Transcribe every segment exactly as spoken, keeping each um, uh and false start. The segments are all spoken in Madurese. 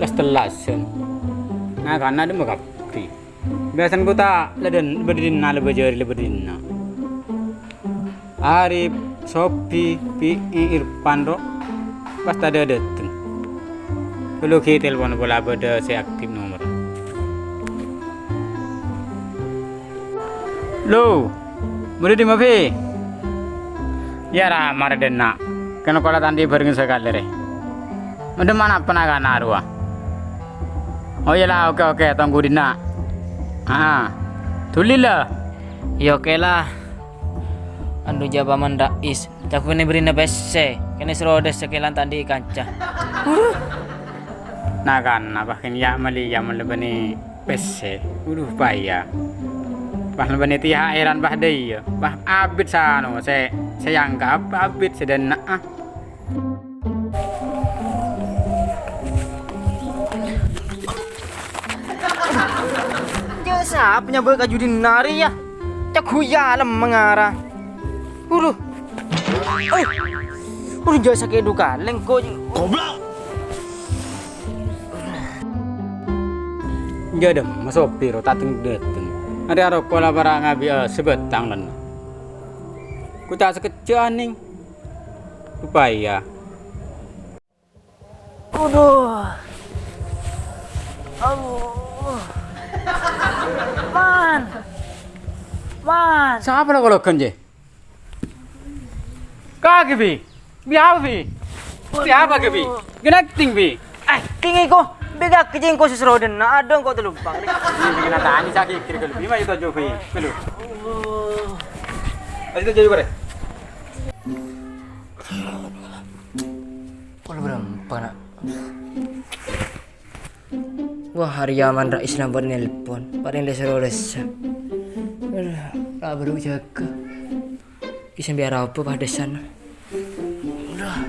Las-tellasan. Na'-kana' dimma kabbhi. Biasana ghuta' la dhin-, bâdâ dhinna', la bâjâri la bâdâ dhinna'. Arif, Sobi, Pi'i, Irfan, ro, pas tadâ' dâteng. Kaulâ ghi' telpon pola bâdâ sè aktif nomor. Lo, bâdâ dimma, Bi? Iyâ, ra, marè dhinna'. Kèng kola ta' andi' bhâreng sakalè, rè. Mandhem anapa na'-kana' rowa? Oh, iyâ la, oke, oke, tonggu dhinna'. Ah, dhuli la. Iyâ, oke la. Andu jâ' Paman Rais, ca'na bârina pèssè, kèng sè rowa dâ' sakèlan ta' andi' kanca. Na'-kana' pas kèng ya' malèya mon la bânnè pèssè. Wadhu, paya. Pas la bânnè T H R-an pas dâ' iyâ. Pas abit sano sè, sè èangka' abit sè dâ' enna'. Jâ' sapa nyabâ' kaju dhinna' rèya? Ca'na ghuya' lem mangara. Wadhu. Oh. Wadhu, jâ' sakè' dhu kalèng, ko. Goblok! Jâ' dimma Sobi ro ta' dâteng-dâteng. Arè aroko la para' ngabi'â sabâtang lèn. Ghuta' sakejjhâ' anèng. Rupaya. Aduh. Aduh. Man. Man. Sapa la kologan, Jè? Kaghi, Bi? Bi apa, Bi? Bi apa, Bi? Ghen akting, Bi? Eh, kèng iko, Bi kaghi jengko sesroden, na adong kok telumpang. Ini kena tanya sakit kiri kalau Bi mah itu aja, Bi. Aduh. Ayo kita jadi bare. Pukul berapa, Nak? Wah, arèya Paman Rais nampa nelpon. Parèng lès-rolès. Aduh, la buru jâgâ. Bisa biar apa padâsan. Udah.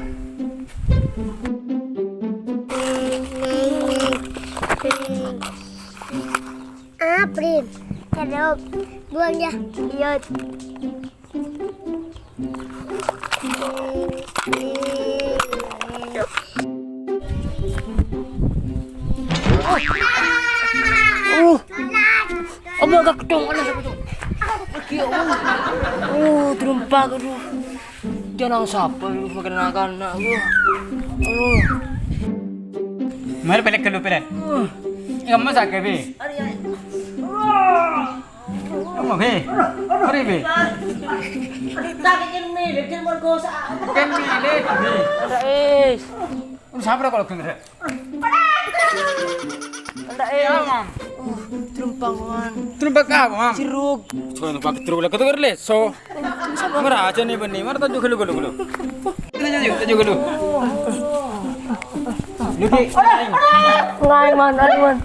Aprin. Terus buang ya. Iya. Oh, apa gak ketong? Ada siapa tuh? Lagi, oh. Oh, terompak, aduh. Jangan sapa, aduh, makan anak-anak, aduh. Aduh. Mari pelek dulu, pelek. Uh. Ngemes agak, Bi. Kamu, Bi? Mari, Bi. Kita bikin milik, dia mau gosa. Bikin milik, Bi. Ada es. Lu siapa kalau geng, Rek? Ada es. Ya, Mam. Uh, terompak, Man. Terompak apa, Mam? Jeruk. Jangan terompak jeruk, lah, ketukar leso. Mara aja nih, Bani. Mara taju gelu, gelu, gelu. Taju, taju, taju gelu. Duki. Ngai, Man, ayo, Man.